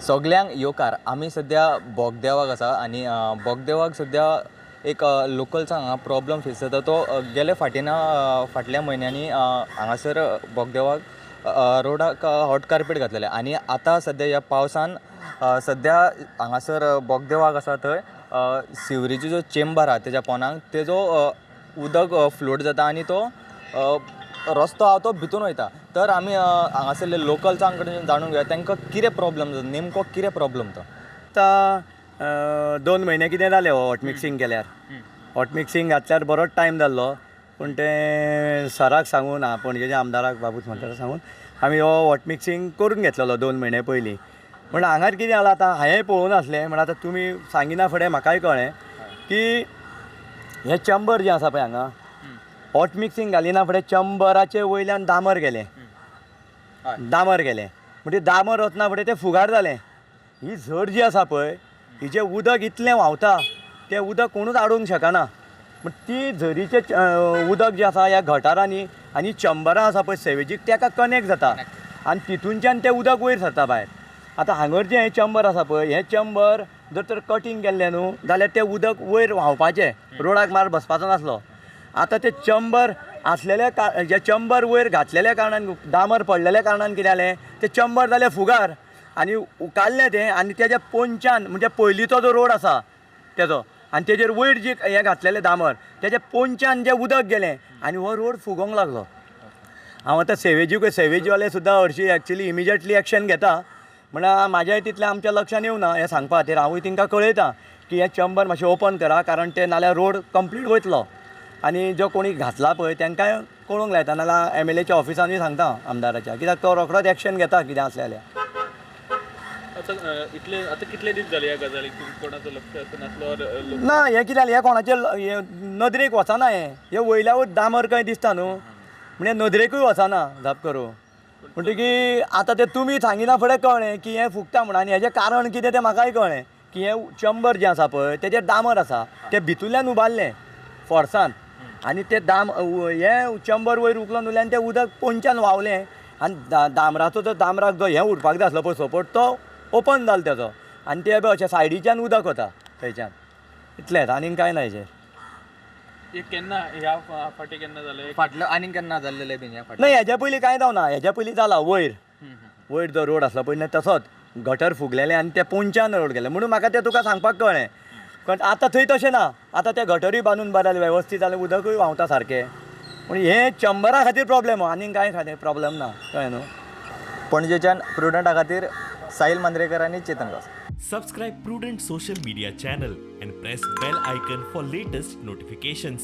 सगल्यांक येवकार. आमी सद्या बोगदेवाक आसा आनी बोगदेवाक सद्या एक लोकल्सांक हांगा प्रॉब्लम फेस जाता. तो गेले फाटीं ना फाटल्या म्हयन्यांनी हांगासर बोगदेवाक रोडाक हॉट कार्पेट घातलेलें आनी आतां सद्या ह्या पावसान सद्या हांगासर बोगदेवाक आसा थंय सिवरीचो जो चेंबर आहा तेज्या पोंदाक तेजो उदक फ्लोट जाता आनी तो रस्तो आहा तो भितून वयता. तर आमी हांगासरले लोकल्सां कडेन जाणून घेवया तांकां कितें प्रॉब्लम जाता, नेमको कितें प्रॉब्लम तो. आतां 2 म्हयने कितें जाले हो हॉट मिक्सिंग केल्यार. हॉट मिक्सिंग घातल्यार बरोच टायम जाल्लो, पूण तें सराक सांगून पणजेच्या आमदाराक बाबूश म्हणटा सांगून आमी हो हॉट मिक्सिंग करून घेतलेलो 2 म्हयने पयलीं. पूण हांगार कितें जालां आतां हांवें पळोवंक नासलें, म्हण आतां तुमी सांगिना फुडें म्हाकाय कळ्ळें की हें चंबर जें आसा पळय हांगा हॉट मिक्सिंग घालिना फुडें चंबराचे वयल्यान डांबर गेलें, डांबर गेलें म्हणजे डांबर वतना फुडें तें फुगार जालें. ही झर जी आसा पळय हिजें उदक इतलें व्हांवता तें उदक कोणूच आडोवंक शकना. पूण ती झरीचें उदक जें आसा ह्या गटारांनी आनी चंबरां आसा पळय सेवेजीक तेका कनेक्ट जाता आनी तितूनच्यान तें उदक वयर सरता भायर. आतां हांगर जें हें चंबर आसा पळय हें चंबर जर तर कटींग केल्लें न्हू जाल्यार तें उदक वयर व्हांवपाचें, रोडाक मार बसपाचो नासलो. आतां तें चंबर आसलेल्या जे चंबर वयर घातलेल्या कारणान डांबर पडलेल्या कारणान कितें जालें तें चंबर जालें फुगार आनी उकारलें तें आनी तेज्या पोंच्यान म्हणजे पयलींचो जो रोड आसा तेजो आनी तेजेर वयर जी हें घातलेलें डांबर तेज्या पोंच्यान जें उदक गेलें आनी हो रोड फुगोंक लागलो. हांव आतां सेवेजीक सेवेजीवाले सुद्दां हरशीं एक्चुली इमिजिएटली एक्शन घेता, म्हणल्यार म्हाज्याय तितलें आमच्या लक्षान येवना हें सांगपा खातीर हांवूय तांकां कळयता की हें चंबर मातशें ओपन करा, कारण तें नाल्यार रोड कंप्लीट वयतलो. आनी जो कोणी घातला पळय तांकांय कळोवंक लायता, नाल्यार एमएलएच्या ऑफिसानूय सांगता आमदाराच्या, कित्याक तो रोखडोच एक्शन घेता कितें आसलें जाल्यार. इतले आतां कितले दीस जाले ह्या गजालीक कोणाचो लक्ष आसनासलो? ना, हें कितें जालें हें कोणाचे नदरेक वचना, हें हें वयल्या वयर डांबर खंय दिसता न्हू म्हणजे नदरेकूय वचना जाप करूं. म्हणटकीर आतां तें तुमी सांगिना फुडें कळ्ळें की हें फुगता म्हूण आनी हेजें कारण कितें तें म्हाकाय कळ्ळें की हें चंबर जें आसा पळय तेजेर डांबर आसा तें भितूरल्यान उबारलें फोर्सान आनी तें हें चंबर वयर उखलून उरलें आनी तें उदक पोंच्यान व्हांवलें आनी डांबराचो जो डांबराक जो हें उरपाक जाय आसलो पळय सपोर्ट तो ओपन जालो तेजो आनी तें अशें सायडीच्यान उदक वता थंयच्यान. इतलेंच आनीक कांय ना हेजेर. केन्ना ह्या फाटीं केन्ना जालें फाटलें आनीक केन्ना जाल्लें बीन ह्या ना? हेज्या पयलीं कांय जावना, हेज्या पयलीं जाला वयर वयर जो रोड आसलो पळय तसोच गटर फुगलेलें आनी तें पोंच्यान रोड गेलें म्हणून म्हाका तें तुका सांगपाक कळ्ळें. कारण आतां थंय तशें ना, आतां तें गटरूय बांदून बरें जालें वेवस्थीत जालें, उदकूय व्हांवता सारकें. पूण हें चंबरा खातीर प्रॉब्लेम आनीक कांय खातीर प्रॉब्लेम ना, कळ्ळें न्हू. पणजेच्यान प्रुडंटा खातीर साहिल मांद्रेकर आनी Chetan Gawas. Subscribe Prudent social media channel and press bell icon for latest notifications.